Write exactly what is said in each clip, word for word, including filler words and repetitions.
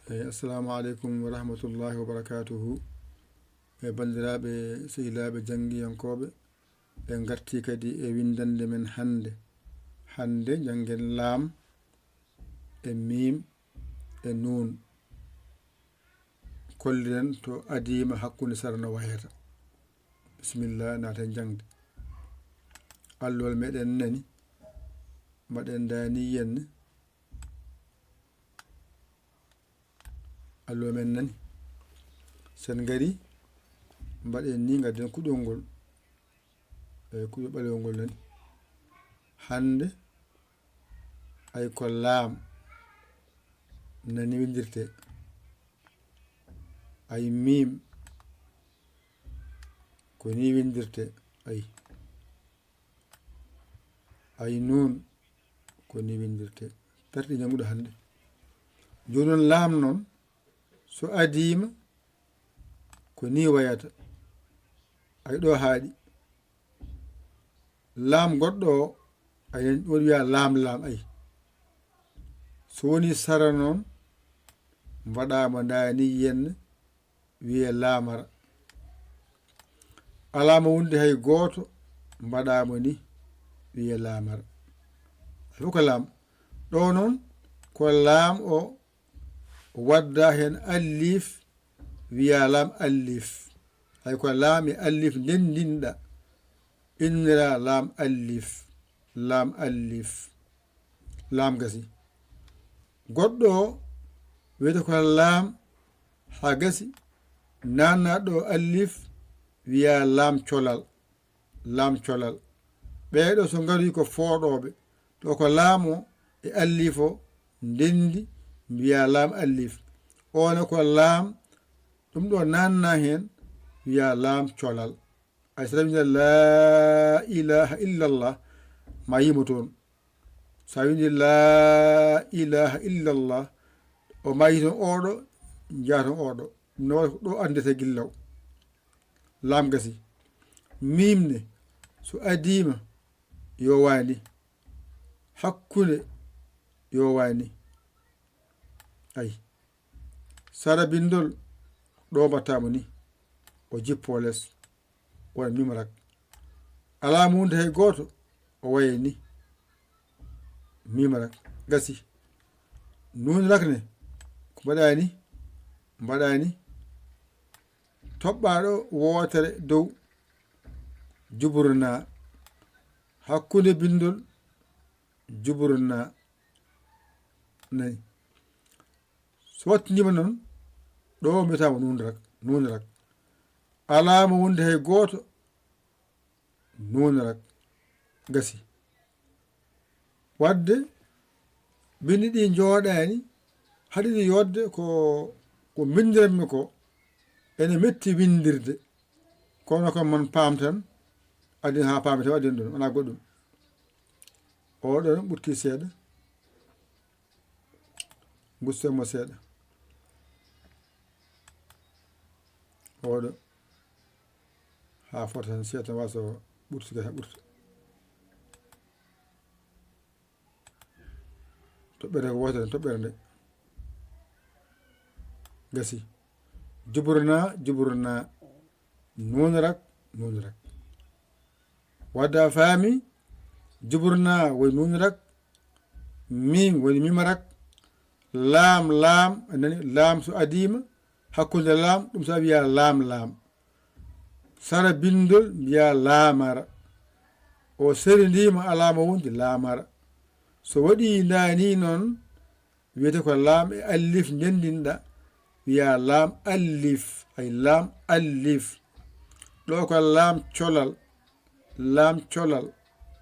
Eyi, assalamu aleykum wa rahmatullahi wa barakatuhu. E banndiraaɓe, sehilaaɓe, janngiyankooɓe, en ngartii kadi e winndannde men hannde. Hannde njanngen laam e miim e nuun. Kolliren to adiima hakkunde sara no wayata. Bisimilla, naaten jaŋde. Alluwal meɗen nani, mbaɗen dani yenne. Alluwal men nani. Sen ngari, mbaɗen ni, ngadden kuɗol ngol. E kuɗol ɓalewol ngol nani. Hannde, ay ko laam nani windirte. Ay miim, ko ni windirte. Ay. Ay nuun, ko ni windirte. Perɗi jannguɗo hannde. Jooni noon laam noon, so adiima, ko ni wayata. Ay ɗo haaɗi. Laam goɗɗo o, ay ɗon wiya laam laam ay. So woni sara noon, mbaɗaama ndaani yenne, wiye laamara. Alaa mo wondi hay gooto, mbaɗaama ni, wiye laamara. Ay fof ko laam. Ɗo noon, ko laam o wadda heen allif, wiya laam allif. Hay ko laam e allif ndenndinɗa, innira laam allif, laam allif, laam gasi. Goɗɗo o wiyata ko laam haa gasi, naanna ɗo allif, wiya laam colal, laam colal. Ɓeeɗo so ngarii ko fooɗooɓe, ɗo ko laam o e allif o ndenndi, mbiya laam allif. Oon ko laam, ɗum ɗo naanna heen, wiya laam colal. Ay so tawi nde laa ilaaha illallah, ma yimo toon. So a windi laa ilaaha illallah, o mayi toon oɗo, njaha toon oɗo. Ɗum no waɗa ko ɗo anndete gillaw. Laam gasi. Miim ne, so adiima, yo waani. Hakkunde, yo waani. Ay. Sara binndol, ɗo mbaɗtaa mo ni. O jippoo les. Wona miim rak. Alaa mo wondi hay gooto, o waye ni. Miim rak. Gasi. Nuun rak ne, ko mbaɗaa ni? Mbaɗaa ni? Toɓɓaaɗo wootere dow, juburna. Hakkunde binndol, juburna. Nani. So wattindiima noon, ɗo mbiyataama nuun rak, nuun rak. Alaa mo wondi hay gooto, nuun rak. Gasi. Wadde, binndi ɗi njooɗaani, haɗi ɗi yodde ko, ko mbinndiranmi ko, ene metti winndirde. Kono kam mon paam tan, adin haa paami tan, adin ɗum, wonaa goɗɗum. Oɗo ɓurti seeɗa. Ngusten mo seeɗa. Oɗo. Haa fota tan seeɗa tan, waso ɓurtude haa ɓurta. Toɓɓere ko wootere, toɓɓere nde. Gasi. Juburna, juburna. Nuun rak, nuun rak. Wadde a faami, juburna woni nuun rak, miim woni miim rak, laam, laam, a nani, laam so adiima, hakkunde laam, ɗum so a wiya laam, laam. Sara binndol, mbiya laamara. O serindiima alaa mo wondi laamara. So waɗi ndaani noon, wiyete ko laam e allif ndenndinɗa, wiya laam allif, ay laam allif. Ɗo ko laam colal, laam colal.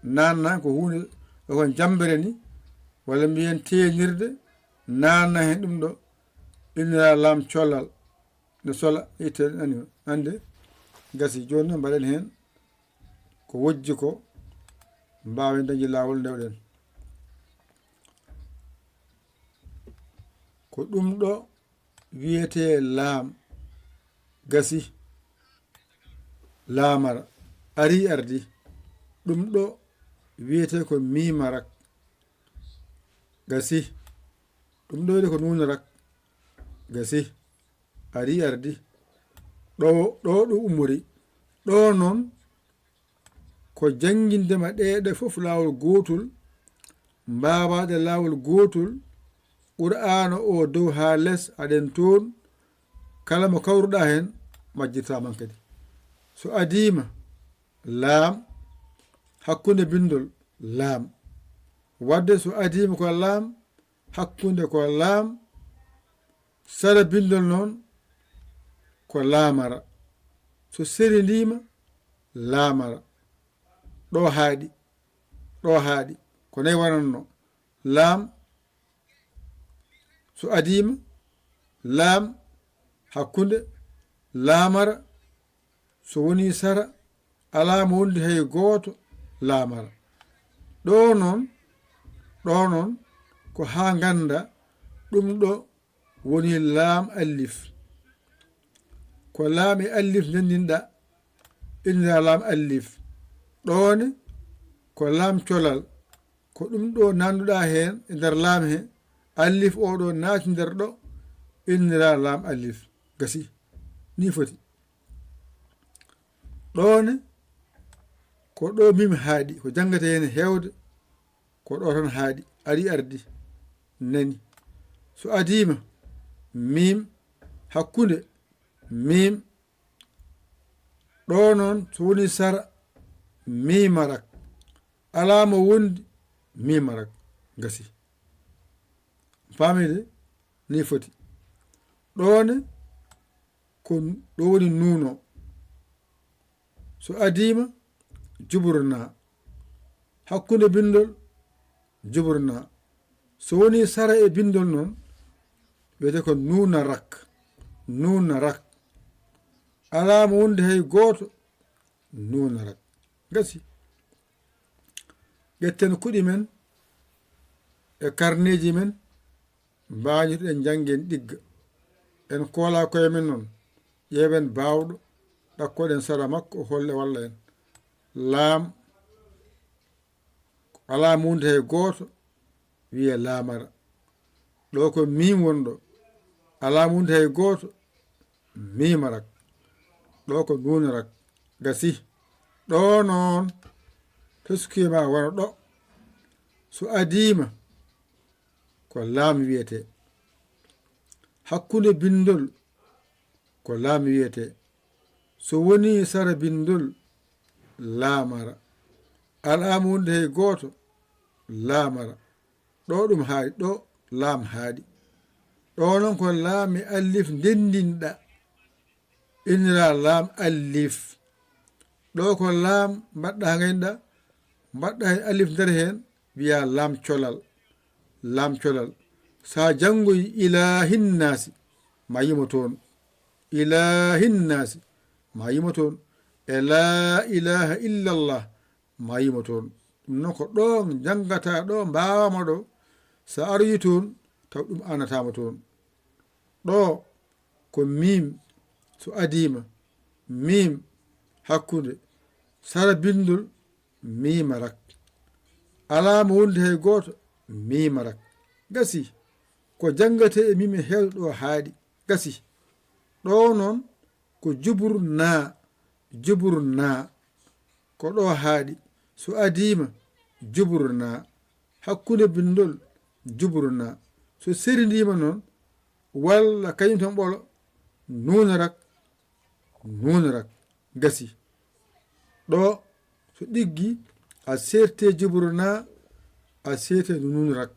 Naanna ko huunde, ɗo ko jambere ni, walla mbiyen teenirde, naanna heen ɗum ɗo, innira laam colal. Ne sola, itte, ani, ande, gasi. Jooni noon mbaɗen heen ko wojji ko, mbaawen dañde laawol ndewɗen. Ko ɗum ɗo wiyetee laam, gasi, laamara, arii ardi. Ɗum ɗo wiyetee ko miima rak, gasi. Ɗum ɗo wiyetee ko nuuna rak, Gasi. Ari ardi. Ɗo, ɗo ɗum ummori. Ɗo noon, ko jannginde ma ɗeeɗe fof laawol gootol, mbaawaɗe laawol gootol, Qur'aana o dow haa les, aɗen toon, kala mo kawruɗaa heen, majjirtaa man kadi. So adiima, laam, hakkunde binndol, laam. Wadde so adiima ko laam, hakkunde ko laam, sara binndol noon ko laamara. So serindiima, laamara. Ɗo haaɗi, ɗo haaɗi. Ko nayi waɗanno. Laam, so adiima, laam, hakkunde, laamara, so woni sara, alaa mo wondi hay gooto, laamara. Ɗo noon, ɗo noon, ko haa ngannda ɗum ɗo woni laam allif. Ko laam e allif ndenndinɗa, innira laam allif. Ɗo ne, ko laam colal. Ko ɗum ɗo nanduɗa heen e nder laam he, allif o ɗo naati nder ɗo, innira laam allif. Gasi. Ni foti. Ɗo ne, ko ɗo mim haaɗi, ko janngata heen heewde, ko ɗo tan haaɗi, ari ardi, nani. So adiima, mim, hakkunde, mim, ɗo noon, so woni sara, mimarak. Alaa mo wondi, mimarak. Gasi. Faamide, ni foti. Ɗo ne, ko ɗo woni nuuno. So adiima, juburna. Hakkunde binndol, juburna. So woni sara e binndol noon, wiyete ko nuuna rak. Nuuna rak. Alaa mo wondi hay gooto, nuuna rak. Gasi. Ƴetten kuɗi men e karneeji men, mbañirɗen, njanngen ɗigga. En koola koye men noon. Ƴeewen baawɗo, ɗakkoɗen sara makko, o holle walla en. Laam, alaa muunde hay gooto, wiye laamara. Ɗo ko miim wonɗo, alaa muunde hay gooto, miimarak. Ɗo ko nuunarak. Gasi. Ɗo noon, teskima wano ɗo. So adiima, ko laam wiyetee. Hakkunde binndol, ko laam wiyetee. So woni sara binndol, laamara. Alaa mo wondi hay gooto, laamara. Ɗo ɗum haaɗi, ɗo laam haaɗi. Ɗo noon ko laam e allif ndenndinɗa. Innira laam allif. Ɗo ko laam mbaɗɗa ngayɗa, mbaɗɗa heen allif nder heen, wiya laam colal. Laam colal. Sa janngoyi ilaahin naasi, ma yimo toon. Ilaahin naasi, ma yimo toon. E laa ilaaha illallah, ma yimo toon. Ɗum noon ko ɗo njanngata ɗo, mbaawama ɗo. Sa aroyi toon, taw ɗum anatama toon. Ɗo ko miim, so adiima, miim hakkunde, sara binndol, miimarak. Alaa mo wondi hay gooto, miimarak. Gasi, ko janngatee e miim e heewde ɗo haaɗi. Gasi. Ɗo noon ko jubur naa, jubur naa. Ko ɗo haaɗi. So adiima, jubur naa. Hakkunde binndol, jubur naa. So serindiima noon, walla kañum tan ɓolo, nuunarak, nuunarak. Gasi. Ɗo, so ɗiggi, a seerte jubur naa, a seerte nuunarak.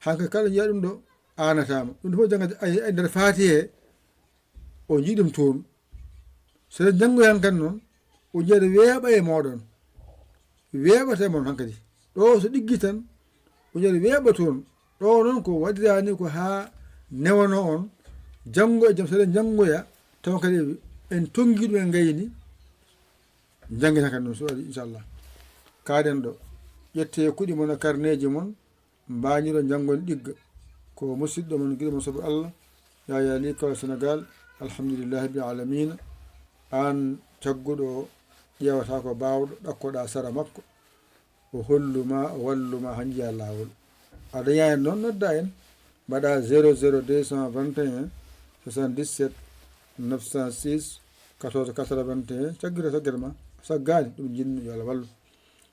Hanka kala njiya ɗum ɗo, aanataama. Ɗum ɗo fof janngata, ay, ay nder Faatiha he, o jii ɗum toon. So eɗen njanngoya hankadi noon, o jiyata weeɓa e mooɗon. Weeɓata e mon hankadi. Ɗo so ɗiggi tan, o jiyata weeɓa toon. Ɗo noon ko waɗiraani ko haa newano on, janngo e jam, so eɗen njanngoya, tawa kadi en tonngi ɗum en ngayni, njanngin hankadi noon so waɗi, inchallah. Kaaɗen ɗo. Ƴettee kuɗi mon e karneeji mon, mbañiro njanngon ɗigga. Ko musiɗɗo mon, giɗo mon sabu Allah, Yaya Ly Kawal Senegal, alhamdulillahi rabbil alamina. Aan cagguɗo o, ƴeewata ko baawɗo, ɗakkoɗa sara makko, o holluma, o walluma haa njiya laawol. A daña en noon, nodda en, mbaɗa zéro zéro deux cent vingt et un soixante-dix-sept neuf cent six quatorze quatre-vingt-un. Caggira caggira ma saggaani ɗum jinnu, yo Allah wallu.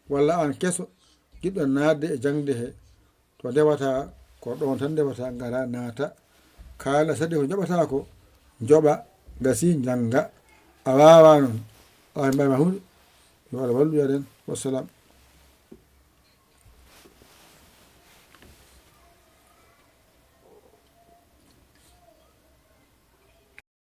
Walla aan keso jiɗɗo naatde e jaŋde he to ndewata, ko ɗoon tan ndewata, ngara naata kaala sadi ko njoɓata ko njoɓa, gasi njannga. A waawaa noon, a mbaɗa huunde. Yo Allah wallu, yo aɗen. Wassalam.